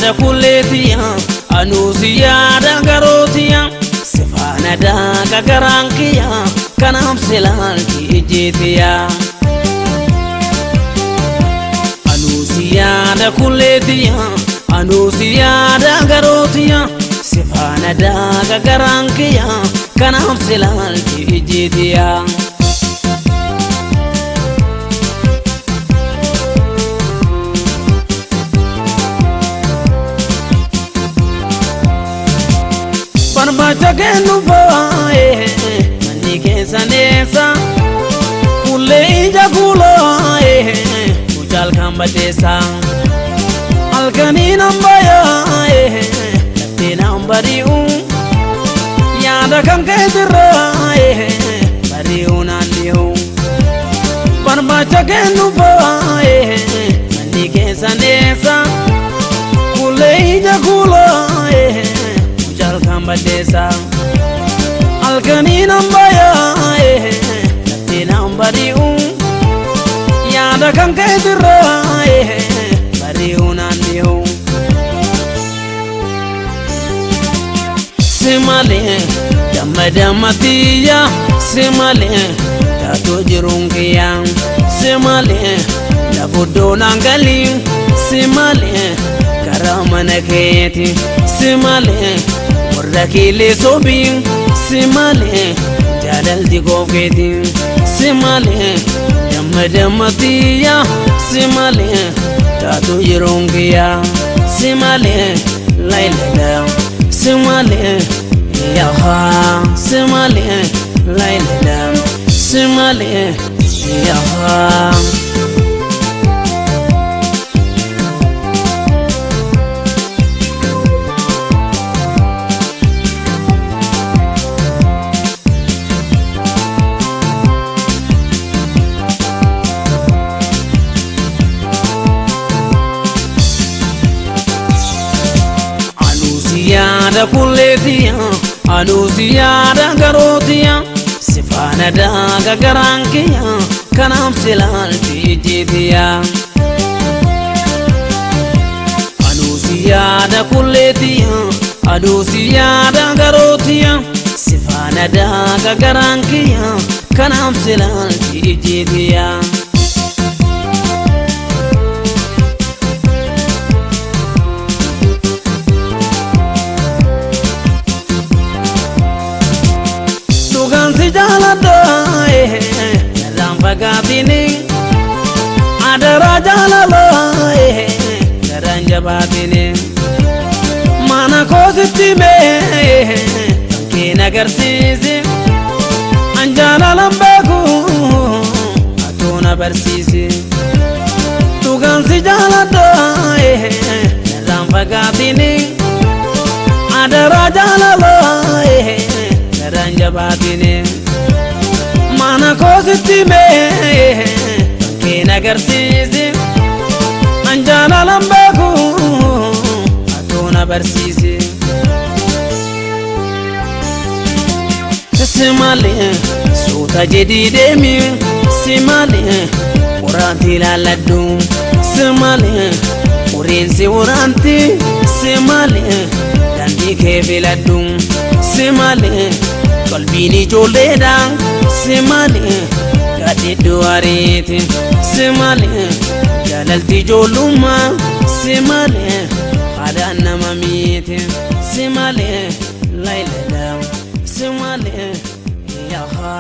yaada kulleetiya, anuu si yaada garootiya, sifaana daaga garaan kiyya, kanaaf silaalti ijjeetiya. Anuu si yaada kulleetiya, anuu si yaada garootiya, sifaana daaga garaan kiyya, kanaaf silaalti ijjeetiya. Barbaacha kennu faaye manni keessa neessa kullee ija kuulaaye mucaal kan bateessa halkanii nan bayaaye laftee nan bari'u yaada kan keetirraaye bari'u naan dhi'u. Barbaacha kennu faaye manni keessa neessa kullee ija kuulaaye mucaal kan bateessa halkanii nan bayaaye laftee nan bari'u yaada kan keetirraaye bari'u naan dhi'u. Si malee damma dammatiyya, si malee taatoo jiruun kiyya, si malee lafuddoo naan galii, si malee karaa mana keeti, si malee warra kiilee sobii, si malee jaalalti koofkeeti, si malee damma dammatiyya, si malee taatoo jiruun kiyya, si malee laylala, si malee yaha, si malee laylala, si malee yaha. Anuu si yaada kulleetiya, anuu si yaada garootiya, si faana daaga garaan kiyya, kanaaf silaalti ijjiitiya. Anuu si yaada kulleetiya, anuu si yaada garootiya, si faana daaga garaan kiyya, kanaaf silaalti ijjiitiya. Dhugaan si jaaladha narraan fagaatini, adaraa jaalala garaan jabaatini, mana koositti mee kan keen agarsiisi, an jaalalan beeku atuu na barsiisi. Dhugaan si jaaladha narraan fagaatini, adaraa jaalala garaan jabaatini, mana koositti mee kan keen agarsiisi, an jaalalan beeku atuu na barsiisi. Si malee suuta jedhii deemi, si malee waraanti ilaalladhu, si malee uriinsi waraanti, si malee daandii kee filadhu, si malee qalbiin ijoolleedha, si malee gaadhidduu ariiti, si malee jaalalti ijoollummaa, si malee haadhaan nama miiti, si malee laylala, si malee yaha.